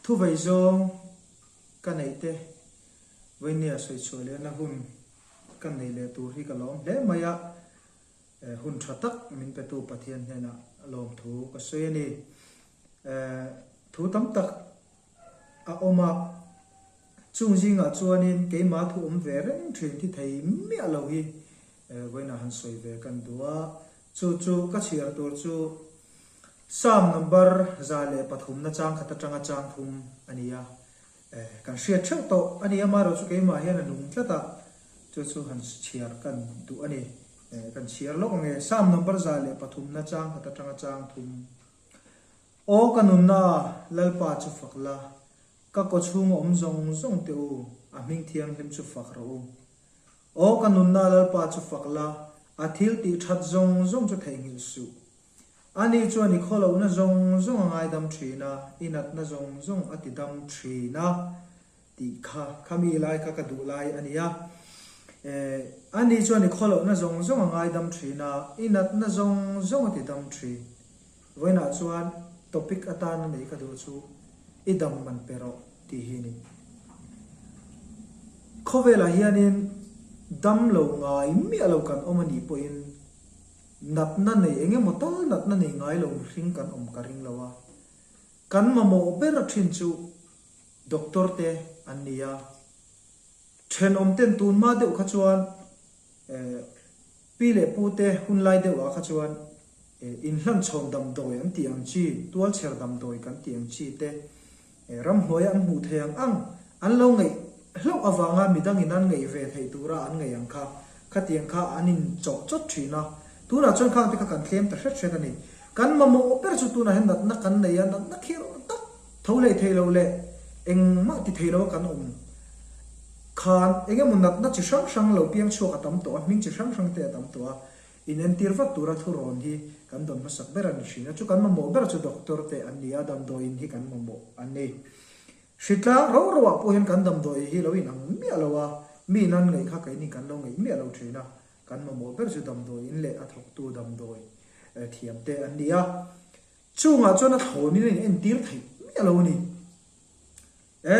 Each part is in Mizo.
Thuvei zawng ka neih te Vainia sawi chhuah lehna hun ka nei leh tur hi ka lawm hle mai a, hun tha tak min petu Pathian hnenah lawmthu ka sawi a ni. Thu tam tak a awm a, chung zingah chuanin keimah thu awm ve reng thin thi thei miah lo hi vawiinah han sawi ve kan duh a, chu chu ka chhiar tur chu Psalm number 103 na chang khat atanga chang thum a ni a, kan hriat theuh tawh a ni. Amaherawh chu keimah hian a nung tlat a, chu chu han chhiar kan duh a ni. Kan chhiar lawk ang e, Psalm number 103 na chang khat atanga chang thum. Aw ka nunna, Lalpa chu fak la, ka kaw chhunga awm zawng zawng te u, a hming thianghlim chu fak rawh u. Aw ka nunna, Lalpa chu fak la, a thil tih that zawng zawng chu theihnghilh suh. Ani chuan i khawlohna zawng zawng a ngaidam thin a, i natna zawng zawng a tidam thin a. Tih kha, khami lai kha ka duh lai a ni a. Eh, ani chuan i khawlohna zawng zawng a ngaidam thin a, i natna zawng zawng a tidam thin. Vawiinah chuan topic atana nei ka duh chu i dam man pe rawh tih hi a ni. Khawvelah hianin dam lo ngai miah lo kan awm a nih pawhin natna nei eng emaw tal natna nei ngai lo mihring kan awm ka ring lo a. Kan mamawh ber thin chu Doctor te an ni a, thenawm ten tun hma deuh kha chuan pi leh pu te hun lai deuh ah kha chuan inhlanchhawn damdawi an tih ang chi, tualchher damdawi kan tih ang chi te ramhnuai a an hmuh thei ang ang an lo ngeih hlauh avanga midang in an ngeih ve theih tura an ngeih ang kha khatiang kha an in chawh chawt thin a, tunah chuan khang te kha kan tlem ta hret hret a ni. Kan mamawh ber chu tunah hian natna kan nei a, natna khirh tak Tho hlei thei lo leh engmah ti thei lo a kan awm khan eng emaw natna chi hrang hrang lo piang chhuak a tam tawh a, hming chi hrang hrang te a tam tawh a, inentir vat tura thurawn hi kan dawn hmasak ber a ni thin a, chu kan mamawh ber chu doctor te an ni a, damdawiin hi kan mamawh a ni. Hritlang ro ro ah pawh hian kan damdawi hi lo inang miah lo a, mi in an ngaih kha keini kan lo ngaih miah lo thin a, kan mamawh ber chu damdawiin leh a thawktu damdawi thiam te an ni a. Chungah chuan a thlawnin a in entir theih miah lo a ni. E,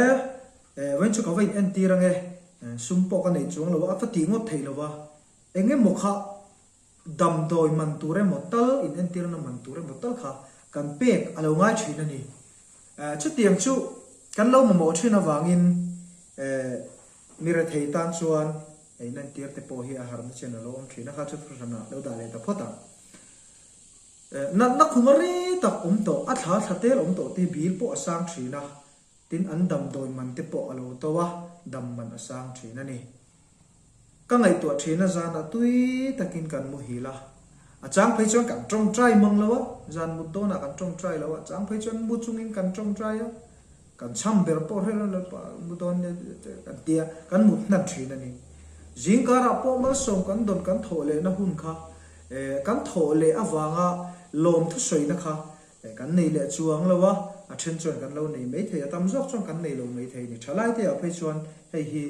e, vawiin chu ka va in entir ange, sum pawh ka nei chuang lo a, a va tih ngawt theih lo va. Eng emaw kha damdawi man tur emaw tal, in entirna man tur emaw tal kha kan pek a lo ngai thin a ni. E, chutiang chu kan lo mamawh thin avangin, e, mi rethei tan chuan in entir te pawh hi a harhna chen a lo awm thin a, kha chu thuhranah lo dah leh ta phawt ang. Natna khuma rei tak awm tawh, a thla thla tel awm tawh te bil pawh a sang thin a, tin an damdawi man te pawh a lo to a, dam man a sang thin a ni. Ka ngaihtuah thin a, zanah tui takin kan muhil a, a chang phei chuan kan tawngtai mang lo a, zan mut dawnah kan tawngtai lo a, a chang phei chuan mu chungin kan tawngtai a, Kan chham ber pawh hrelo Lalpa mu dawn nia kan tia kan mut hnan thin a ni. Zingkarah pawh malsawm kan dawn kan thawh lehna hun kha kan thawh leh avanga lawm thusawina kha kan nei leh chuang lo a, a then chuan kan lo nei mai thei a, tam zawk chuan kan nei lo mai thei a ni. Thalai te ah phei chuan hei hi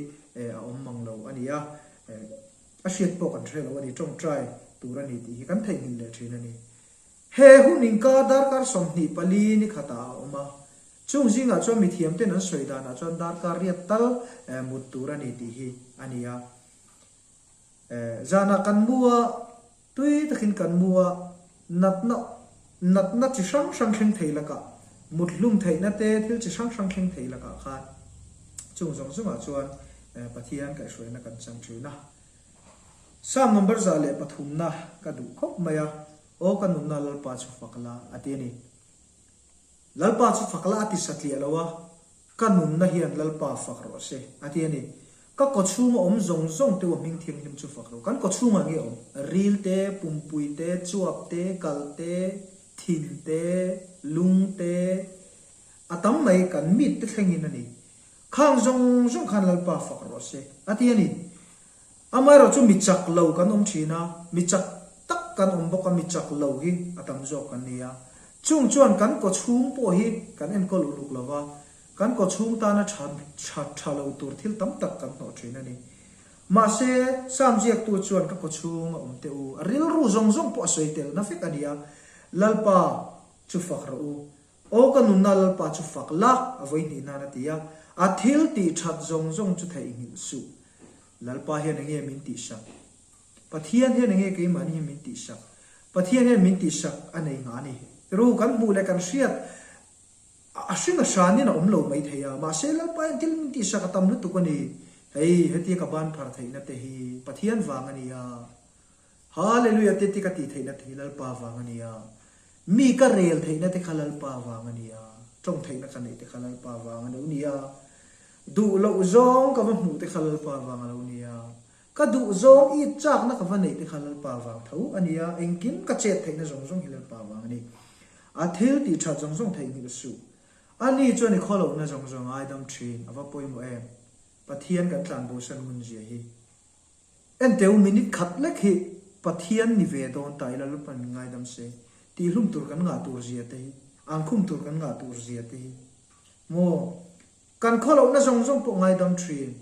a awm mang lo a ni a, a hriat pawh kan hre lo a ni, tawngtai tur a ni tih hi kan theihnghilh leh thin a ni. He hun inkar darkar 24 ni khatah a awm a, chung zingah chuan mithiam ten an sawi danah chuan darkar riat tal mut tur a ni tih hi a ni a. Zanah kan mu a, tui takin kan mu a, natna natna chi hrang hrang thleng thei lakah, mut hlum theihna te thil chi hrang hrang thleng thei lakah khan chung zawng zawngah chuan Pathian kaihhruaina kan chang thin a. Psalm number 103 na ka duh khawp mai a, Aw ka nunna Lalpa chu fak la a ti a ni. Lalpa chu fak la a ti satliah lo a, ka nunna hian Lalpa fak rawh se a ti a ni. Ka kawchhunga awm zawng zawng te u hming thianghlim chu fak rawh. Kan kawchhungah nge awm? Ril te, pumpui te, chuap te, kal te, thin te, lung te, a tam mai kan mit te thlengin a ni. Khang zawng zawng khan Lalpa fak rawh se a ti a ni. Amaherawh chu mi chak lo kan awm thin a, mi chak tak kan awm bawk a, mi chak lo hi a tam zawk kan ni a. Chung chuan kan kaw chhung pawh hi kan enkawl uluk lo va, kan kaw chhung tana tha tha tha lo tur thil tam tak kan hnawh thin a ni. Mahse, Sam ziaktu chuan ka kaw chhung a awm teh u, a rilru zawng zawng pawh a sawi telna vek a ni a, Lalpa chu fak rawh u. Aw ka nunna Lalpa chu fak la, a vawi hnih nan a ti a. A thil tih that zawng zawng chu theihnghilh suh. Lalpa hian enge min tihsak? Pathian hian enge keimahni hi min tihsak? Pathian hian min tihsak a nei ngah a ni. Ru, kan hmuh leh kan hriat a hring a hranin a awm lo mai thei a, mahse Lalpa hian thil min tihsak a tam lutuk a ni. Hei, hetia ka ban phar theihna te hi Pathian vang a ni a. Hallelujah te ti ka tih theihna te hi Lalpa vang a ni a. Mi ka rel theihna te kha Lalpa vang a ni a. Tawng theihna ka neih te kha Lalpa vang a lo ni a. Duh loh zawng ka va hmuh te kha Lalpa vang a lo ni a. Ka duh zawng i chakna ka va neih te kha Lalpa vang tho a ni a, engkim ka chet theihna zawng zawng hi Lalpa vang a ni. A thil tih that zawng zawng theihnghilh suh. A ni chuan i khawlohna zawng zawng a aidam thin, a va pawimawh em? Pathian kan tlan bosan ngun zia hi. Enteu minute khat lek hi Pathian ni ve dawn ta ila Lalpan min ngaidam se, tihhlum tur kan ngah tur zia te hi, ankhum tur kan ngah tur zia te hi maw? Kan khawlohna zawng zawng pawh ngaidam thin.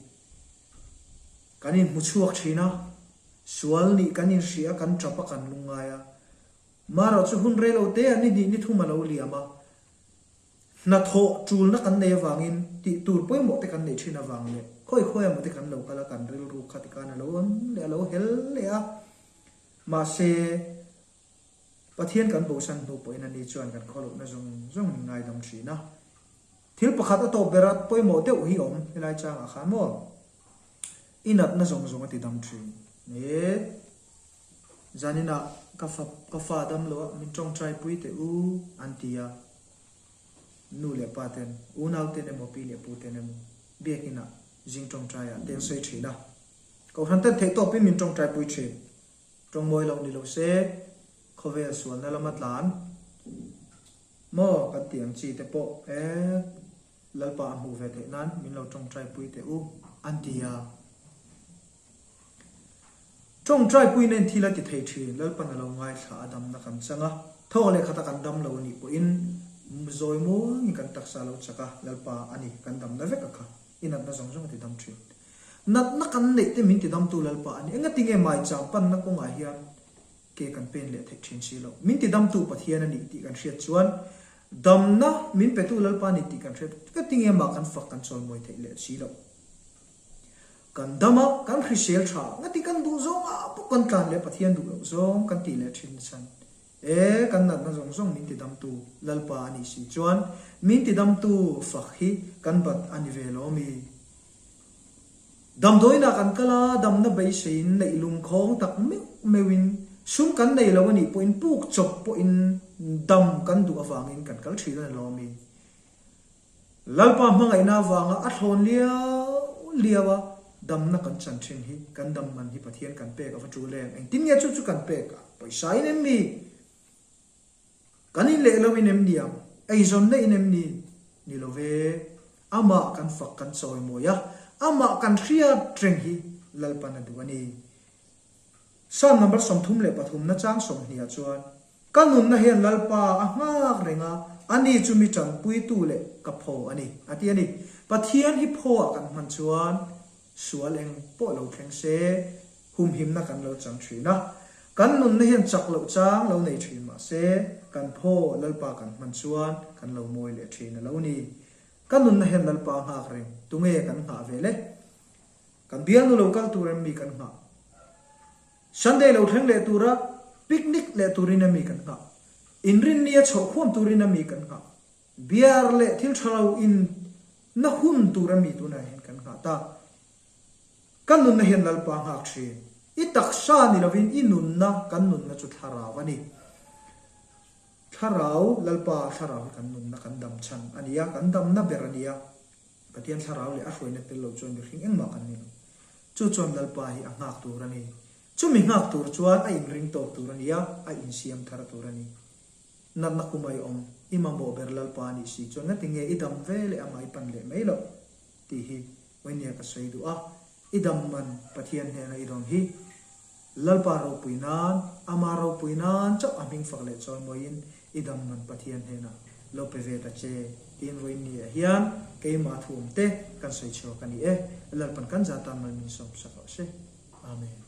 Kan inhmu chhuak thin a, sual nih kan inhria a, kan tap a, kan lungngai a. Marawh chu hun rei lo te ah ni hnih ni thum a lo liam a, hnathawh tulna kan nei avangin tih tur pawimawh te kan neih thin avang leh khawi khawi emaw te kan lo kal a, kan rilru kha tikhan a lo awm leh a lo hel leh a. Mahse. Pathian kan bosan hnu pawhin ani chuan kan khawlohna zawng zawng min ngaidam thin a. Thil pakhat a tawp ber a pawimawh deuh hi awm helai changah khan maw i natna zawng zawng a ti dam thin. E zaninah ka fa ka fa dam lo a min tawngtai pui teh u an ti a. Nu leh pa ten unau ten emaw pi leh pu ten emaw biakinah zing tawngtai ah te an sawi thin a. Kohhran ten theihtawpin min tawngtai pui thin. Tawngmawi lo ni lo se, khawvel sualna lama tlan maw kan tih ang chi te pawh e Lalpa a hmuh ve theih nan min lo tawngtai pui teh u an ti a. Tawngtai puina in thil a ti thei thin, Lalpan a lo ngaithla a damna kan chang a, thawk leh khata kan dam lo a nih pawhin zawi muangin kan taksa a lo chak a, Lalpa a ni kan damna vek a kha i natna zawng zawng a ti dam thin. Natna kan neih te min tidamtu Lalpa a ni. Engati nge maicham panna kawngah hian ke kan pen leh theih thin si lo. Min tidamtu Pathian a nih tih kan hriat chuan damna min petu Lalpa a ni tih kan hriat engati nge mah kan fak kan chawimawi theih leh si lo. Kan dam a, kan hrisel tha, engati kan duh zawng ah pawh kan tlan leh Pathian duh loh zawng kan tih leh thin chhan. E, kan natna zawng zawng min tidamtu Lalpa a nih si chuan min tidamtu fak hi kan bat a ni ve lo mi? Damdawiinah kan kal a, damna beiseiin neih lungkhawng tak meuh meuhin sum kan nei lo a nih pawhin puk chawp pawhin dam kan duh avangin kan kal thin a ni lo ami? Lalpa hmangaihna avanga a thlawn liau liau a damna kan chan thin hi kan dam man hi Pathian kan pek a va tul em? Engtin nge chu chu kan pek a? Pawisa in em ni? Kan in leh lo in em ni ang? Eizawnna in em ni? Ni lo ve. Amah kan fak kan chawimawi a, amah kan hriat reng hi Lalpan a duh a ni. Psalm number 33 na chang 20 ah chuan, Ka nunna hian Lalpa a nghak reng a, ani chu mi tanpuitu leh ka phaw a ni, a ti a ni. Pathian hi phaw ah kan hman chuan sual eng pawh lo thleng se, humhimna kan lo chang thin a. Kan nunna hian chak loh chang lo nei thin mah se, kan phaw Lalpa kan hman chuan kan lo mawi leh thin a lo ni. Ka nunna hian Lalpa a nghak reng, tunge kan nghah ve le? Kan bialnu lo kal tur em mi kan nghah? Sunday lo thleng leh tura picnic leh turin em mi kan nghah? Inrinni a chhoh khuam turin em mi kan nghah? Beer leh thil tha lo in na hun tur em mi tunah hian kan nghah ta? Ka nunna hian Lalpa nghak thin. I taksa ni lovin i nunna, kan nunna chu thlarau a ni. Thlarau, Lalpa thlarau hi kan nunna, kan dam chhan a ni a, kan damna ber a ni a. Pathian thlarau leh a hruaina tel lo chuan mihring engmah kan ni lo. Chu chuan Lalpa hi a nghak tur a ni. Chumi nghak tur chuan a inring tawk tur a ni a, a insiam thar tur a ni. Natna kum a i awm, i mamawh ber Lalpa a nih si chuan ngatinge i dam ve leh amah i pan leh mai loh tih hi Wainia ka sawi duh a, i dam man Pathian hnena i dawn hi Lalpa ropui nan, Ama ropui nan chauh a hming fak leh chawimawiin i dam man Pathian hnena lo pe ve ta che tiin Wainia hian keimah thu awm te kan sawi chhuak a ni e. Lalpan kan za tan mal min sawm sak rawh se. Amen.